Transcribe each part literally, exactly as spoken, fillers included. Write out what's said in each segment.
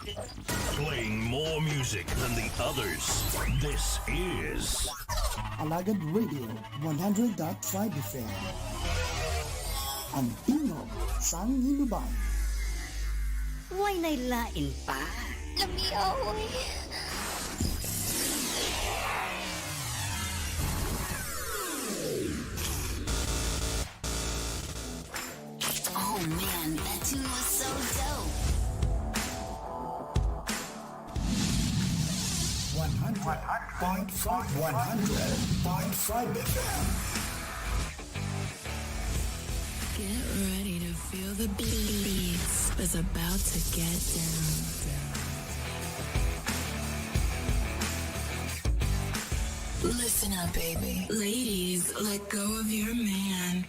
Playing more music than the others. This is Alagad Radio one hundred point five F M. Ang tingog sang Hinubay. Way nay lain pa. Lamia, oy. Oh man, that tune was so dope. One hundred point five, one hundred point five F M. Get ready to feel the beats. It's about to get down. Listen up, baby. Ladies, let go of your man.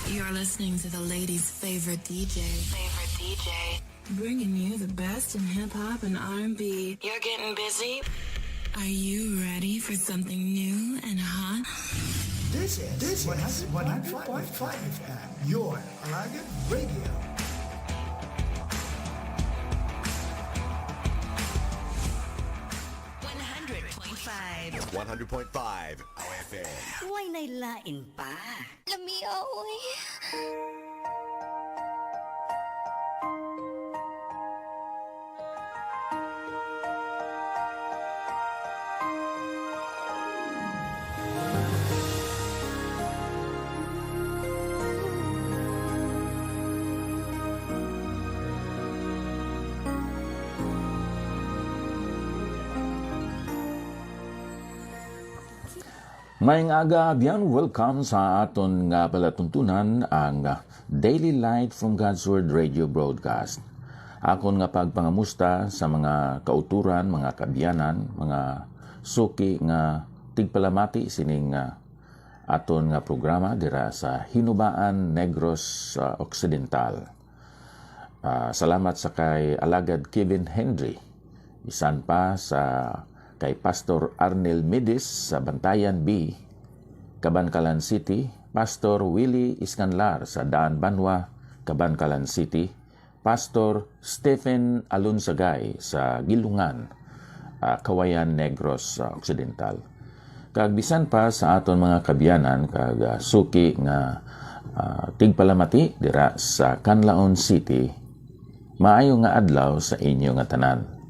You're listening to the ladies' favorite D J. Favorite D J. Bringing you the best in hip hop and R and B. You're getting busy? Are you ready for something new and hot? This is, this is one hundred point five F M, your Alagad Radio. One hundred point five. One hundred point five O F M. Way nay lain pa. Lamia, oy. Maayong aga, abyan. Welcome sa aton nga palatuntunan, ang Daily Light from God's Word Radio Broadcast. Akon nga pagpangamusta sa mga kauturan, mga kaabyanan, mga suki nga tigpalamati sining, ah, aton nga programa dira sa Hinubaan, Negros, ah, Occidental. Ah, salamat sa kay Alagad Kevin Henry. Bisan pa sa kay Pastor Arnel Midis sa Bantayan B, Kabankalan City, Pastor Willie Iscanlar sa Daan Banwa, Kabankalan City, Pastor Stephen Alonsagay sa Gilungan, ah, Kawayan, Negros, ah, Occidental. Kag bisan pa sa aton mga kaabyanan kag, ah, suki nga, ah, tigpalamati dira sa Canlaon City, maayo nga adlaw sa inyo nga tanan.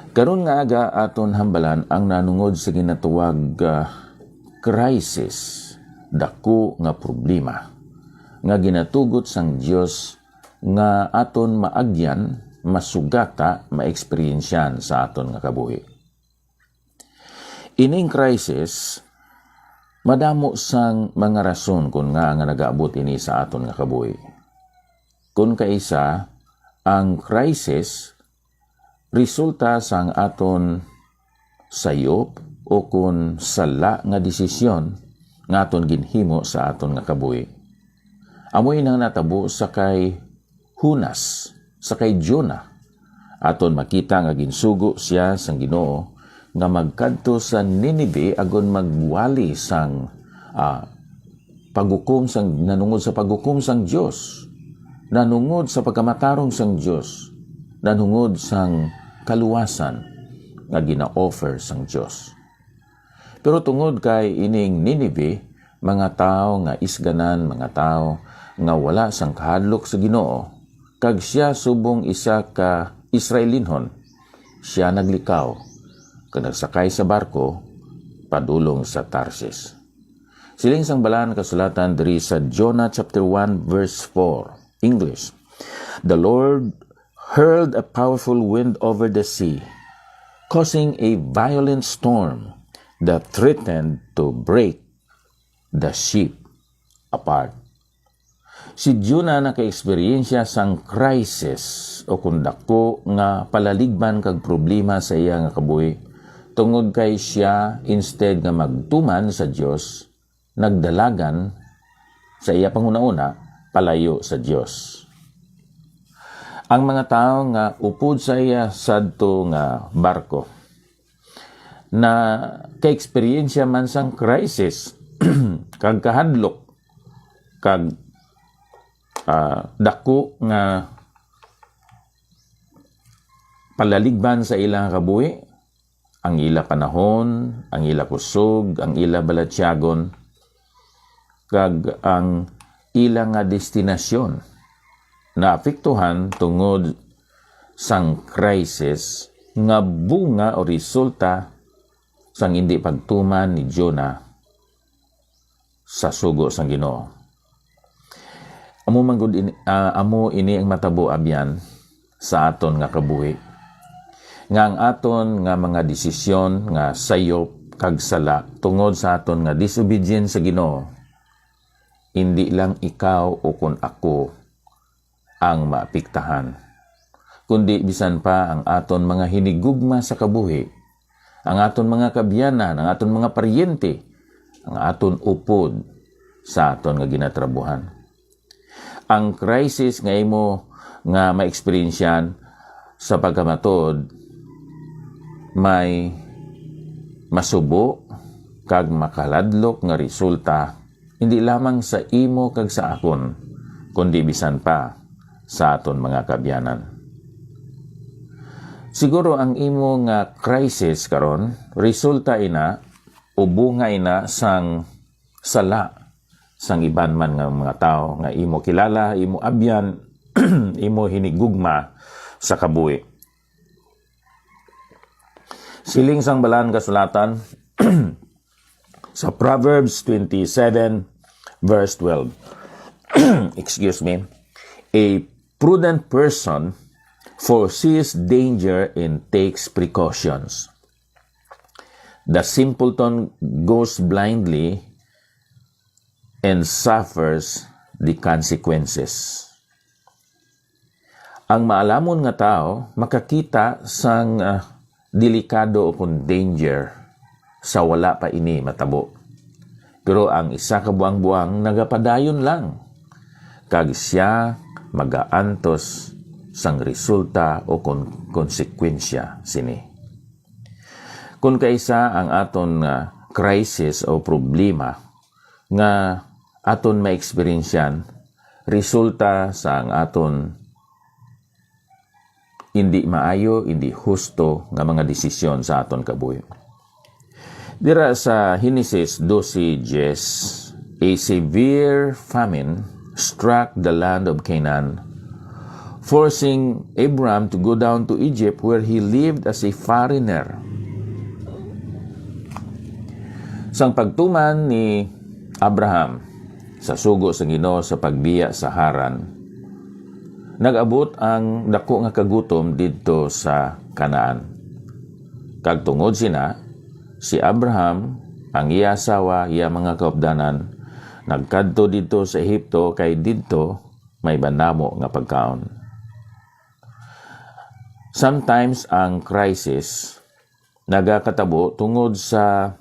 Karon nga aga aton hambalan ang nanungod sa ginatawag, ah, crisis, daku nga problema nga ginatugot sang Dios nga aton maagyan, masugata, maeksperiensyahan sa aton nga kabuhi. Ining crisis, madamo sang mga rason kon ngaa nga nagaabot ini sa aton nga kabuhi. Kon kaisa, ang crisis resulta sang aton sayop o kon sala nga desisyon nga aton ginhimo sa aton nga kabuhi. Amo ini ang natabo sa kay Jonas, sa kay Jonah. Aton makita nga ginsugo sia sang Ginoo nga magkadto sa Ninive agod magwali sang, ah, paghukom sang, nanungod sa paghukom sang Dios, nanungod sa pagkamatarong sang Dios, nanungod sang kaluwasan nga gina-offer sang Dios. Pero tungod kay ining Ninive, mga tawo nga isganan, mga tawo nga wala sang kahadlok sa Ginoo, kag sia subong isa ka Israelinhon, sia naglikaw kag nagsakay sa barko padulong sa Tarsis. Siling sang Balaan nga Kasulatan diri sa Jonah chapter one verse four, English, "The Lord hurled a powerful wind over the sea, causing a violent storm that threatened to break the ship apart." Si Jonah nakaeksperyensya sang crisis o kon daku nga palaligban kag problema sa iya nga kabuhi, tungod kay sia, instead nga magtuman sa Dios, nagdalagan sa iya panghunahuna palayo sa Dios. Ang mga tawo nga upod sa iya sadto nga barko nakaeksperyensya man sang crisis kag kahadlok kag, ah, daku nga palaligban sa ila nga kabuhi, ang ila panahon, ang ila kusog, ang ila balatyagon, kag ang ila nga destinasyon naapektuhan tungod sang crisis nga bunga o resulta sang indi pagtuman ni Jonah sa sugo sang Ginoo. Amo man gud ini, ah, amo ini ang matabo, abyan, sa aton nga kabuhi, nga ang aton nga mga desisyon nga sayop kag sala tungod sa aton nga disobedience sa Ginoo, indi lang ikaw o kon ako ang maapektahan, kundi bisan pa ang aton mga hinigugma sa kabuhi, ang aton mga kaabyanan, ang aton mga paryente, ang aton upod sa aton nga ginatrabuhan. Ang crisis nga imo nga maeksperiensyan sa pagkamatud may masubo kag makaladlok nga resulta, hindi lamang sa imo kag sa akon, kundi bisan pa sa aton mga kaabyanan. Siguro ang imo nga crisis karon resulta ina o bunga ina sang sala sang iban man nga mga tawo nga imo kilala, imo abyan, imo hinigugma sa kabuhi. Siling sang Balaan Kasulatan sa Proverbs twenty-seven, verse twelve. Excuse me. A prudent person foresees danger and takes precautions. The simpleton goes blindly and suffers the consequences. Ang maalamon nga tawo makakita sang, ah, delikado o kon danger sa wala pa ini matabo. Pero ang isa ka buang-buang nagapadayon lang, kag sia magaantos sang resulta o kon konsekwensya sini. Kon kaisa ang aton nga crisis o problema nga aton maeksperiensyan resulta sa ang aton indi maayo, indi husto nga mga desisyon sa aton kabuhi. Dira sa Genesis doce diez, a severe famine struck the land of Canaan, forcing Abram to go down to Egypt, where he lived as a foreigner. Sang pagtuman ni Abraham sa sugo sa Ginoo sa pagbiya sa Haran, nag-abot ang daku nga kagutom didto sa Canaan. Kag tungod sina, si Abraham, ang iya asawa, iya mga kaupdanan, nagkadto didto sa Egipto, kay didto may banamo nga pagkaon. Sometimes ang crisis nagakatabo tungod sa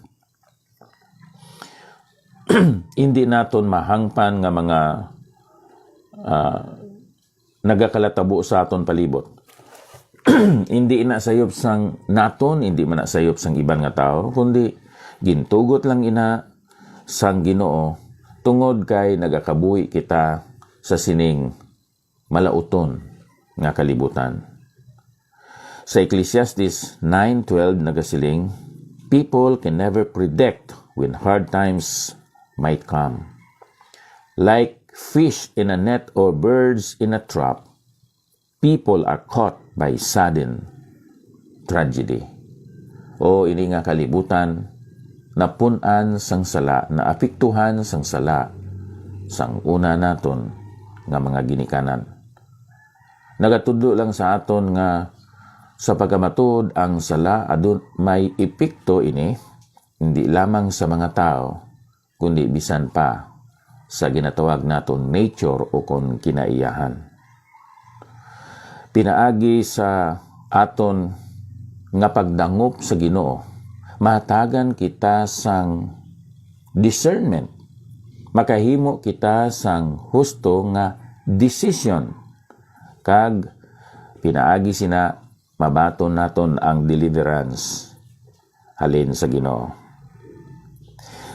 hindi naton mahangpan nga mga, ah, nagakalatabo sa aton palibot. Hindi na sayop sang naton, hindi man na sayop sang iban nga tawo, kundi gintugot lang ina sang Ginoo tungod kay nagakabuhi kita sa sining malauton nga kalibutan. Sa Ecclesiastes nine twelve nagasiling, "People can never predict when hard times might come. Like fish in a net or birds in a trap, people are caught by sudden tragedy." O ini nga kalibutan, napun-an sang sala, naapektuhan sang sala sang una naton nga mga ginikanan. Nagatudlo lang sa aton nga sa pagkamatuod ang sala adun may epekto ini, hindi lamang sa mga tawo, kundi bisan pa sa ginatawag naton nature o kon kinaiyahan. Pinaagi sa aton nga pagdangop sa Ginoo, mahatagan kita sang discernment. Makahimo kita sang husto nga desisyon, kag pinaagi sina mabaton naton ang deliverance halin sa Ginoo.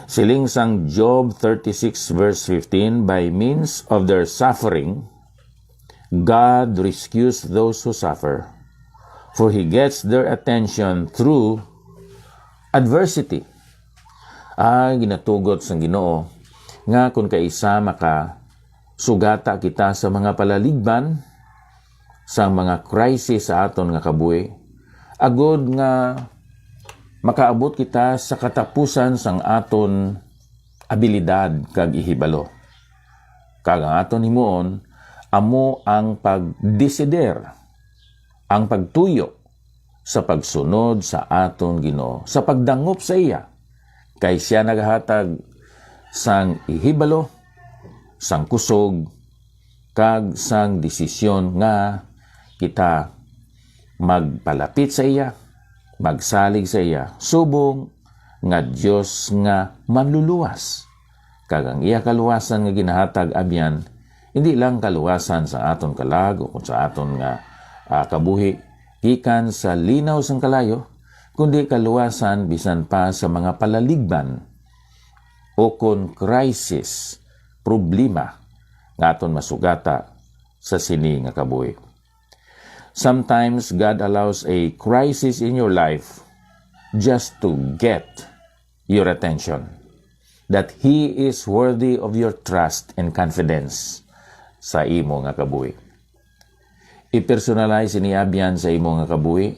Siling sang Job thirty-six verse fifteen, "By means of their suffering, God rescues those who suffer. For he gets their attention through adversity. Ah, ginatugot sang Ginoo nga kon kaisa makasugata kita sa mga palaligban, sa mga crisis sa aton nga kabuhi, agod nga makaabot kita sa katapusan sang aton abilidad kag ihibalo. Kag ang aton himuon amo ang pagdesider, ang pagtuyo sa pagsunod sa aton Ginoo, sa pagdangop sa iya, kay sia nagahatag sang ihibalo, sang kusog, kag sang desisyon nga kita magpalapit sa iya, magsalig sa iya, subong nga Dios nga manluluwas. Kag ang iya kaluwasan nga ginahatag abyan, hindi lang kaluwasan sa aton kalag o kung sa aton nga, ah, kabuhi gikan sa linaw sang kalayo, kundi kaluwasan bisan pa sa mga palaligban o kon crisis, problema nga aton masugata sa sini nga kabuhi. Sometimes God allows a crisis in your life just to get your attention, that He is worthy of your trust and confidence sa imo nga kabuhi. I-personalize ini abyan sa imo nga kabuhi.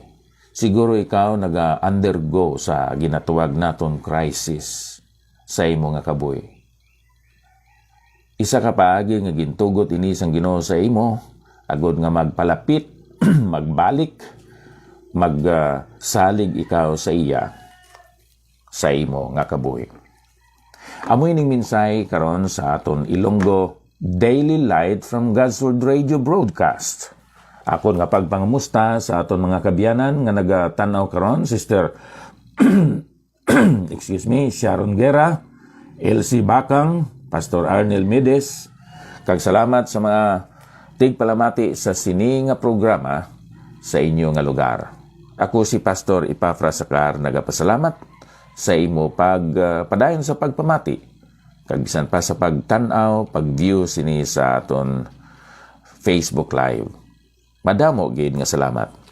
Siguro ikaw naga-undergo sa ginatawag naton crisis sa imo nga kabuhi. Isa ka paagi nga gintugot ini sang Ginoo sa imo, agod nga magpalapit, magbalik, mag, ah, salig ikaw sa iya sa imo nga kabuhi. Amo ining mensahe karon sa aton Ilonggo Daily Light from God's Word Radio Broadcast. Akon nga pagpangamusta sa aton mga kaabyanan nga nagatan-aw karon, Sister excuse me, Sharon Guerra, Elsie Bacang, Pastor Arnel Mides, kag salamat sa mga tigpalamati sa sini nga programa sa inyo nga lugar. Ako si Pastor Epafras Sacar, nagapasalamat sa imo pag, ah, padayon sa pagpamati, kag bisan pa sa pagtan-aw, pag-view sini sa aton Facebook Live. Madamo gid nga salamat.